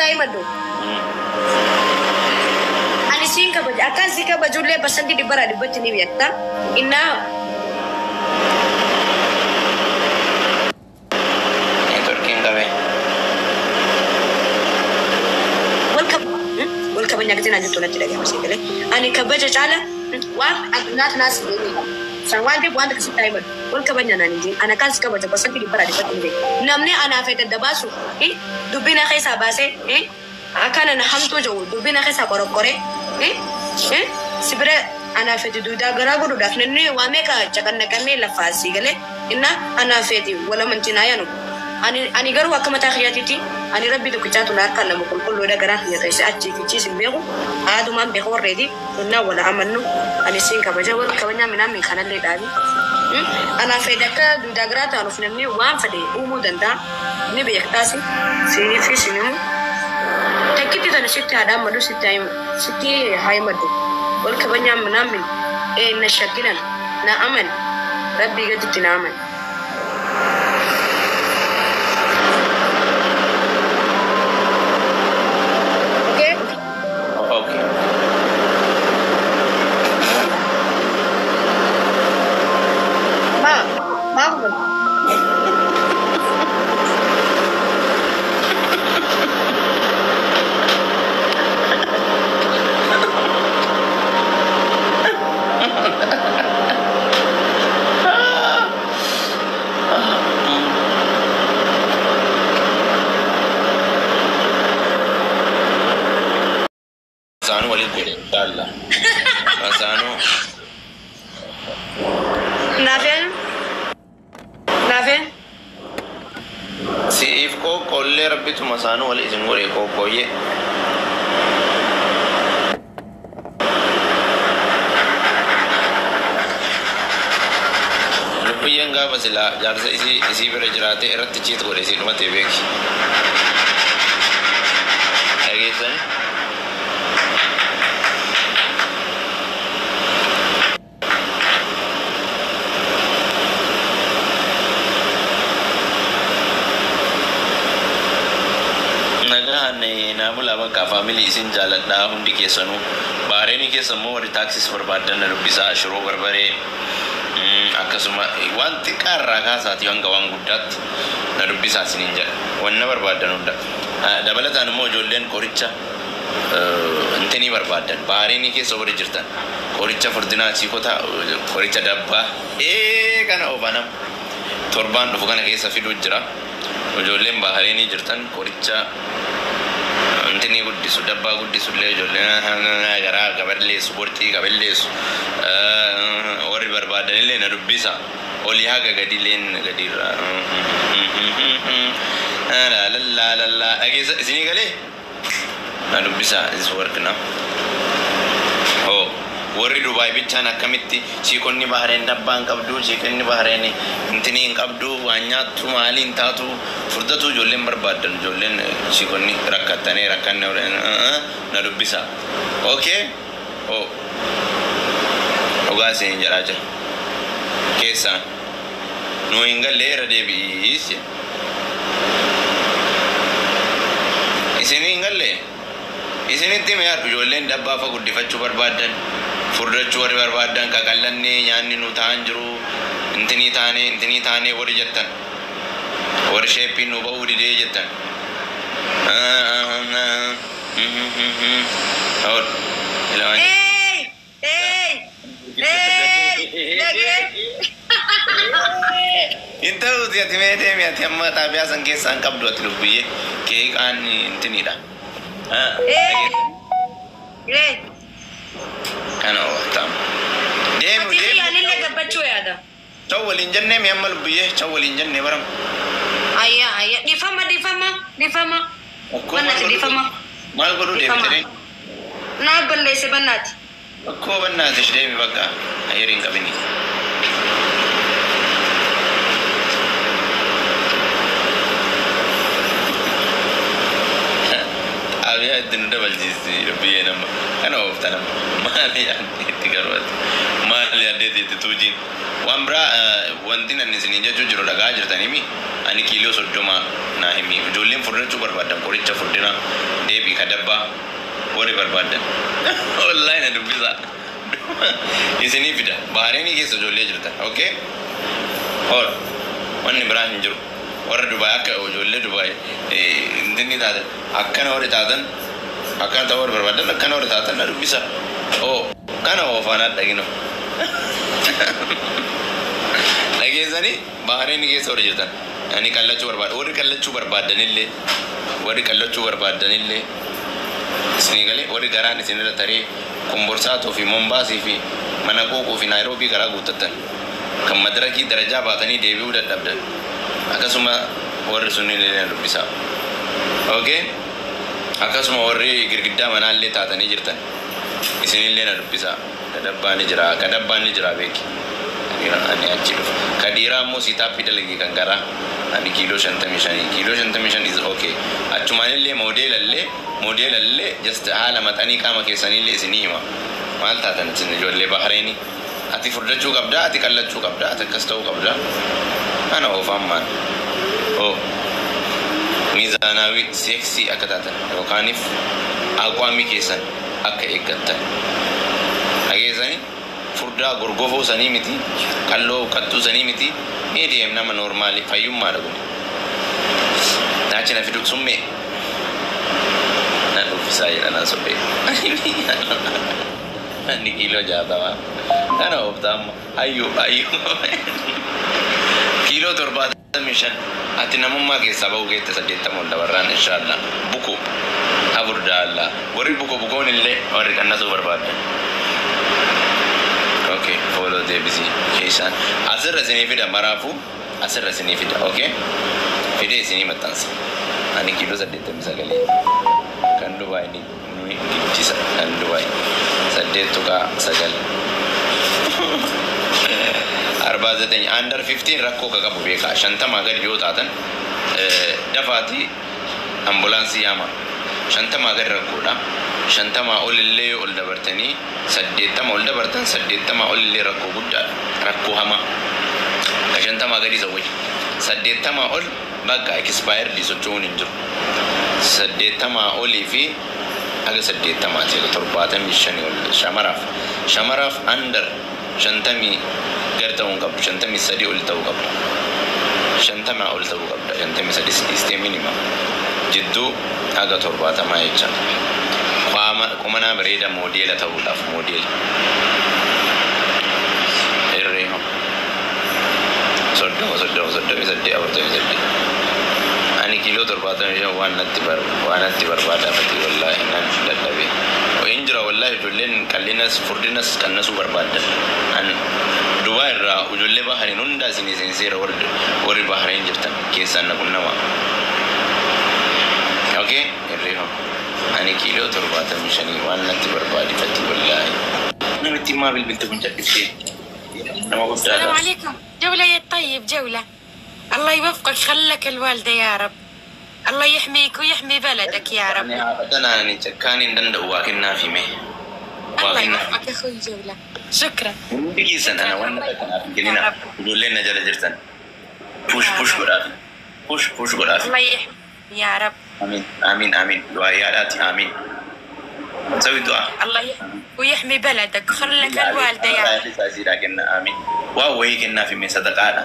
haa himadhu. Ani siin kabaja akkaan si kabajullee parsantii dhibbarraa dhibbatti ni beekta. Innaa Networkiin qabee. Wal kabajaa gisee naan jettu natti dhagahama si galee. Ani kabaja caala waan addunyaa tanaas hin beeku. San waan ta'eef waan akkasitti haa himadhu. Wal kabajaa naan hin jeen. Ana akkaan si kabaja parsantii dhibbarraa dhibbatti ni beekta. Namni anaa fedhe dabaasu dubbina keessaa baasee akka ana hamtuu jiru dubbina keessaa qorokkoree si bira anaa fedhe duudaa garaa godhuudhaaf namni waa meeqa caqannaqamee lafaa si galee innaa anaa fedhe wal amantii naa yaanu. Ani garuu akka mataa kiyyaatiitti ani rabbi tokkichaatu na harkaan nama qulqulluudha garaa kiyya keessa achii fi achiis hin beeku aadumaan beeku warreeti innaa wal amannu ani siin kabaja wal kabajaa minaan kanallee dhaabi. Anaa fedhe akka duudaa garaa taanuuf namni waan fedhe uumuu danda'a ni beektaas siinii fi sinimu. Takkitti tana sitti haa dhaammadu sitti haa himadhu wal kabajaa minaan na shakkinan na aman rabbii gaditti na aman. Okay? Okay. Ma, ma. Masaanuu waliin godhe inshallah. Masaanuu. Naafeen? Naafeen? Si'iif qoqqoollee rabbitu masaanuu wali isin godhe qoqqooyyee. Lubbiyyeen gaafa silaa jaarsa isii bira jiraate irratti cheat godhe isii dhumate beeki. Dhageessani? Nagaan naa bulaa bakka faamilii isin jaaladhaa hundi keessanuu. Baareenii keessa immoo warri taaksiis barbaadan na dubbisaa shiroo barbaree akkasuma waan xiqqaarraa kaasaati hanga waan guddaatti na dubbisaa isiniin jedha. Wanna barbaadan hunda. Dabalataan immoo ijoolleen qoricha intinii barbaadan baareenii keessa warri jirtan qoricha furdinaa chiikota qoricha dabbaa kana obanam torbaan dhufu kana keessa fiduu jira. Ijoolleen bahareenii jirtan qoricha intinii guddisu dabbaa guddisu illee ijoolleen garaa gaballeessu borcii gaballeessu warri barbaadan illee na dubbisa. Olii haga gadi illeen gadiirra. Laalallaalallaa dhageessa isinii galee na dubbisa is work now. Oh, warri Dubaay bichaan akkamitti chiikonni Bahareen dabbaa hin qabdu, chiikonni Bahareen intinii hin qabdu, waan nyaattu maalii hin taatu, furdatu ijoolleen barbaadan ijoolleen chiikonni rakkattanii rakkanne na dubbisa. Okay? Oh. Dhugaa isin jedhaa jira. Keessaan nu hin galle irra deebi'is. Isin hin galle? Isinitti mee har'u ijoolleen dabbaa fa guddifachuu barbaadan, furdachuu warri barbaadan, qaqallannee nyaanni nu ta'an jiru, intinii taanee warri jettan, warri sheeppiin nu ba'uu didee jettan. Hey! Hey! Hey! Dhagee! Hin ta'uuti ati mee deemi ati amma xaabiyaa san keessaa hin qabdu ati lubbiyyee keeqaan intiniidha. Hey! Hey! Kana ooftamu. Deemu Ati deemu. anillee gabbachuu yaada. Caw waliin jennee mi amma lubbiyyee caw waliin jennee baram. Ayya ayya dhifama dhifama dhifama. Akkoo Bannaati dhifama. Maal godhuu Dhifama. deemte? Naa balleesse bannaati. Akkoo bannaatish deemi bakka ayyeri hin qabini. Xaabiyaa itti nu dabalchiisti lubbiyyee nama. Kana oofta nama. Maali yaadde itti garuu ati? Maali Maal yaaddeeti tuujiin? Waan biraa wanti nan isiniin jechuu jiru dhagaa jirtanii. Ani kiiloo 30 naa himi. Ijoolleen furdachuu barbaadan, qoricha furdina deebii kadabbaa warri barbaadan. Wallaahi na dubbisaa. Isinii fida. Bahareenii keessa ijoollee jirtan. Okay? Hol. Wanni biraa hin jiru. Warra Dubaay, akka ijoollee Dubaay inni taatan, akkana warri taatan, akkana ta'uu warri barbaadan, akkana warri taatan na dubbisa. Oo, kana oofaanaa dhagino. Dhageessanii, Bahareenii keessa warri jirtan. Ani qallachuu barbaada. Warri qallachuu barbaadanillee, warri qallachuu barbaadanillee, isinii galee, warri garaan isinirra taree Komborsaatuu fi Mombaasii fi mana Quuquu fi Naayiroobii karaa guuttattan. Kan madarakii darajaa baatanii deebi'uu dadhabdan. Akkasuma warri sunniin illee na dubbisaa. Okay? Akkasuma warri girgiddaa manaallee taatanii jirtan. Isinillee na dubbisaa. Kadabbaa ni jira. Kadabbaan ni jira, beeki. Ani achi dhufa. Ka dhiiraa immoo sit-up dalagii kan garaa. Ani kiiloo 55. Kiiloo 55 is okay. Achumaanillee moodeelallee just haala maxanii qaama keessaniillee isinii hima. Maal taatan isin ijoollee Bahreenii? Ati furdachuu qabdaa, ati qallachuu qabdaa, ati akkas ta'uu qabdaa. Ana oofaan maal? Oh. Miizaanaawii seeksii akka taatan yookaaniif aqwaamii keessan akka eeggattan. Dhageessanii, furdaa gorgofoo sanii miti, qalloo qaxxuu sanii miti, medium nama normal fayyummaadha kun. Naachi na fidu summee. Na dhuffisaa jedha na suphee. Ani kiiloo 60. Kana oofta amma. Hayyuu, hayyuu. Kiiloo 75. Ati namummaa keessaa bahuu keette 80 ol dabarraan, inshaallah. Buku. Afur daallaa. Warri buku bukoon illee warri qannasuu barbaadan. Okay, follow deebisii keessaan. Asirra isinii fida maraafuu, asirra isinii fida. Okay? Fidee isinii maxxansa. Ani kiiloo 89. Kan Dubaay ni nuyi giddisa. Kan Dubaay 8.9. 49 under 15 rakkoo ka qabu beekaa. 50 gadi yoo taatan dafaatii ambulaansii yaama. 50 gadi rakkoodha. 50 ol illee ol dabartanii, 80 ol dabartan, 80 ol illee rakkoo guddaadha. Rakkoo hamaa. Ka 50 gadi isa wayya. 80 ol bakka expired, socho'uun hin jiru. 80 olii fi haga 80ti, haga 75 ol shamaraaf. Shamaraaf under 50 gadi ta'uu hin qabdu. 53 ol ta'uu qabda. 50 ol ta'uu qabda. 53 dhiistee minimum. Jidduu haga 70 jecha. Qaama qumanaa bareeda moodeela ta'uudhaaf, moodeela. Irree hoo. 30, 30, 38, 48. Ani kiiloo 75, waan natti barbaadaa fati, wallaahi nan dadhabe. Hin jira, wallaahi, ijoolleen qallinas furdinas qannasuu barbaaddan. An Dubaay irraa ijoollee Bahariin hundaa isinii seenseera, warri Bahariin jirtan keessaan na qunnamaa. Okay, irree hoo. Ani kiiloo 75, waan natti barbaadi fati, wallaahi. Namitti maa bilbiltu kun calliftee? Nama السلام guddaadha. عليكم جولة يا طيب، جولة، الله يوفقك، خلك الوالدة يا رب، الله يحميك ويحمي بلدك يا رب. Ani haadha tanaan ani cakkaan hin danda'u, waa kennaa fi mee. Waa الله kennaa. يوفقك يا اخوي جولة، شكرا. Hundi keessan ana شكرا. waan الله kanaaf hin يا kennina. رب. Ijoolleen na jala jirtan. Push يا push رب. godhaafi. Push push godhaafi. الله يحمي يا رب. Amiin, amiin, amiin. Du'aa yaadaati, amiin. Sawi du'aa. الله يحمي ويحمي بلدك وخلك الوالدة يا رب. Isiidhaa kenna, amiin. Waa wayii kennaaf hime, sadaqaadha.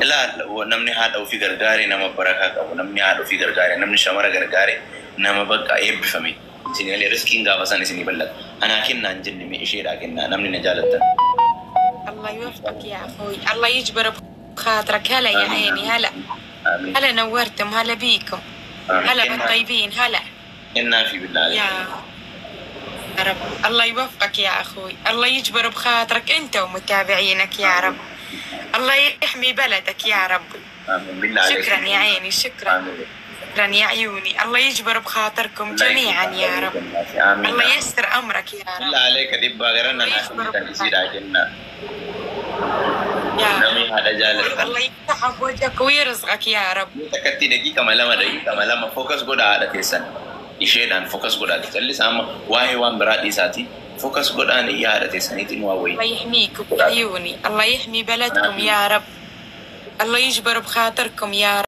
Ilaal, namni haadha ofii gargaare nama barakaa qabu. Namni haadha ofii gargaare, namni shamara gargaare nama bakka eebbifame. Isin malee riskiin gaafa san isinii bal'ata. Anaa kennaa hin jenne, mee isheedhaa kennaa namni na jaalattan. الله يوفقك يا اخوي، الله يجبر بخاطرك. هلا يا Amiin. عيني، هلا. Amiin. هلا، نورتم، هلا بيكم. Amiin. هلا Kennaa بالطيبين، هلا. kennaa fi billaa. يا رب، الله يوفقك يا أخوي، الله يجبر بخاطرك أنت ومتابعينك يا رب، الله يحمي بلدك يا رب. Amiin, بالله عليك. شكرا يا عيني، شكرا. Amiin. شكرا يا عيوني، الله يجبر بخاطركم الله جميعا يا رب. Amiin. الله يسر أمرك يا رب. بالله عليك dhibbaa gara الله nanaa يجبر kennitan isiidhaa بخاطرك kennaa. يا Namni haadha jaalatan. الله يفتح بوجهك ويرزقك يا رب. Takkatti daqiiqama 2, daqiiqama 2 focus godhaa haadha teessan. Isheedhaan focus godhaa. Callisa, amma waa'ee waan biraa dhiisaati. Focus godhaan iyya haadha teessaniitiin waa wayii. الله يحميكم يا عيوني، الله يحمي بلدكم يا رب، الله يجبر بخاطركم يا